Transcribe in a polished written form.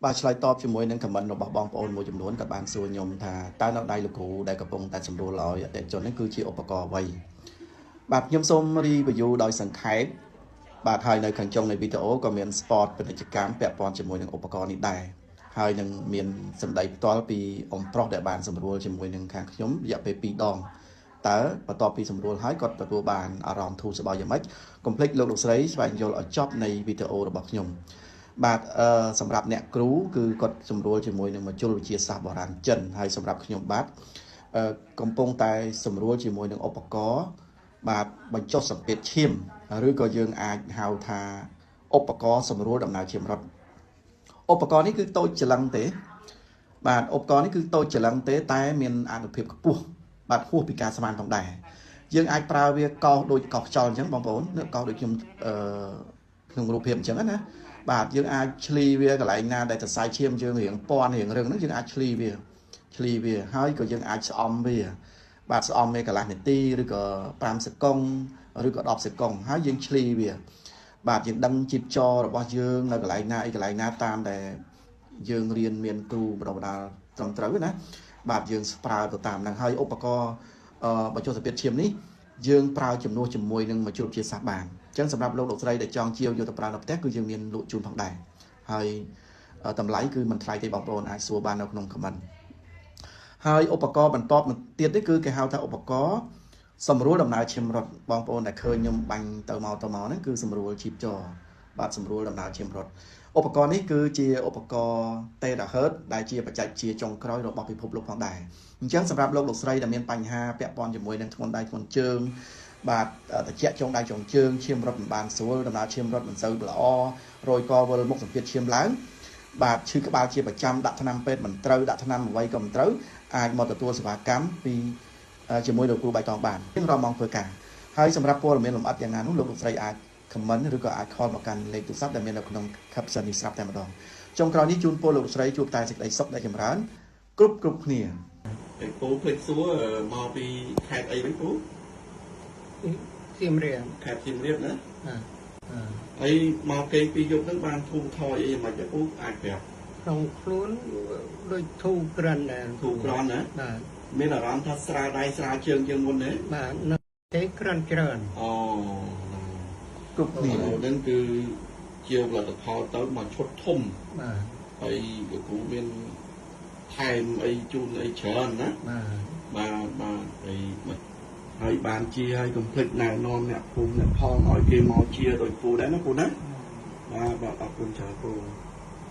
បាទឆ្លើយតបជាមួយនឹង comment របស់បងប្អូនមួយចំនួនក៏បានសួរខ្ញុំថាតើនៅដៃលោកគ្រូដែលកំពុងតែសម្រួលឲ្យអតិថិជននេះគឺជាឧបករណ៍អ្វីបាទខ្ញុំសូម review ដោយសង្ខេបបាទហើយនៅខាងចុងនៃវីដេអូក៏មាន spot ពាណិជ្ជកម្មពាក់ព័ន្ធជាមួយនឹងឧបករណ៍នេះដែរហើយនឹងមានសម្ដីផ្ទាល់ពីអ៊ំប្រុសដែលបានសម្រួលជាមួយនឹងខាងខ្ញុំរយៈពេល2ដងតើបន្ទាប់ពីសម្រួលហើយគាត់ទទួលបានអារម្មណ៍ធូរស្បើយយ៉ាងម៉េចកុំភ្លេចលោកលោកស្រីស្វែងយល់ឲ្យចប់នៃវីដេអូរបស់ខ្ញុំបាទអឺសម្រាប់អ្នកគ្រូគឺគាត់សម្រួលជាមួយនឹងមជុលវិទ្យាសាស្ត្របុរាណចិនហើយសម្រាប់ខ្ញុំបាទកំពុងតែសម្រួលជាមួយនឹងឧបករណ៍បាទបញ្ចុះសម្ពាធឈាមឬក៏យើងអាចហៅថាឧបករណ៍សម្រួលដំណើរឈាមរត់ឧបករណ៍នេះគឺតូចច្រឡឹងទេបាទឧបករណ៍នេះគឺតូចច្រឡឹងទេតែមានអានុភាពខ្ពស់បាទហួសពីការស្មានផងដែរយើងអាចប្រើវាកោសដូចកោសខ្យល់អញ្ចឹងបងប្អូនកោសដូចខ្ញុំអឺក្នុងរូបភាពអញ្ចឹងណាបាទយើងអាចឆ្លីវាកន្លែងណាដែលសរសៃឈាមយើងរៀងពន់រៀងរឹងហ្នឹងយើងអាចឆ្លីវាហើយក៏យើងអាចស្អំវាបាទស្អំវាកន្លះនាទីឬក៏5សេកុងឬក៏10សេកុងហើយយើងឆ្លីវាបាទយើងដឹងជីបចររបស់យើងនៅកន្លែងណាអីកន្លែងណាតាមដែលយើងរៀនមានគ្រូបណ្ដុះបណ្ដាលត្រឹមត្រូវណាបាទយើងប្រើទៅតាមហ្នឹងហើយឧបករណ៍បញ្ចុះសម្ពាធឈាមនេះយើងប្រើជំនួសជាមួយនឹងមជ្ឈុលវិទ្យាសាស្ត្របានអញ្ចឹងសម្រាប់លោកលោកស្រីដែលចង់ជាវយកទៅប្រើនៅផ្ទះគឺយើងមានលក់ជូនផងដែរហើយតម្លៃគឺមិនថ្លៃទេបងប្អូនអាចសួរបាននៅក្នុង comment ហើយឧបករណ៍បន្ទាប់ទៀតនេះគឺគេហៅថាឧបករណ៍សម្រួលដំណើរឈាមរត់បងប្អូនដែលឃើញខ្ញុំបាញ់ទៅមកហ្នឹងគឺសម្រួលជីបចរបាទសម្រួលដំណើរឈាមរត់ឧបករណ៍នេះគឺជាឧបករណ៍ terahertz ដែលជាបច្ចេកវិទ្យាចុងក្រោយរបស់ពិភពលោកផងដែរអញ្ចឹងសម្រាប់លោកលោកស្រីដែលមានបញ្ហាពាក់ព័ន្ធជាមួយនឹងធ្ងន់ដៃធ្ងន់ជើងបាទត្រជាក់ចុងដៃចុងជើងឈាមរត់មិនបានស្រួលដំណើរឈាមរត់មិនសូវល្អរយកវិលមុខសម្ពាធឈាមឡើងបាទឈឺក្បាលជាប្រចាំដាក់ថ្នាំពេទ្យមិនត្រូវដាក់ថ្នាំអ្វីក៏មិនត្រូវអាចមកទទួលសេវាកម្មពីជាមួយលោកគ្រូបៃតងបានយើងរាល់ម៉ោងធ្វើការហើយសម្រាប់ព័ត៌មានលម្អិតយ៉ាងណានោះលោកលោកស្រីអាច comment ឬក៏អាច call មកកាន់លេខទូរស័ព្ទដែលមាននៅក្នុង caption នេះស្រាប់តែម្ដងចុងក្រោយនេះជូនពរលោកស្រីជួបតែសេចក្តីសុខដែលចម្រើនគ្រប់គ្នាឯពូភ្លេចសួរមកពីខេត្តអីវិញពូសៀមរាបខេត្តសៀមរាបណាហើយមកគេពីយប់ហ្នឹងបានធូរថយអីមិនទេពូអាចប្រាប់ក្នុងខ្លួនដូចធូរក្រិនដែរធូរក្រាន់ណាបាទមានអារម្មណ៍ថាស្រាលដៃស្រាលជើងជាងមុនទេបាទនៅទេក្រិនច្រើនអូគ្រប់គ្នាហ្នឹងគឺជាផលិតផលទៅមកឈុតធំបាទហើយលោកគ្រូមានថែមអីជូនអីច្រើនណាបាទបាទអីហើយបានជាហើយកុំភ្លេចណែនាំអ្នកភូមិអ្នកផងឲ្យគេមកជាដោយពូដែរណាពូណាបាទបាទអរគុណច្រើនពូ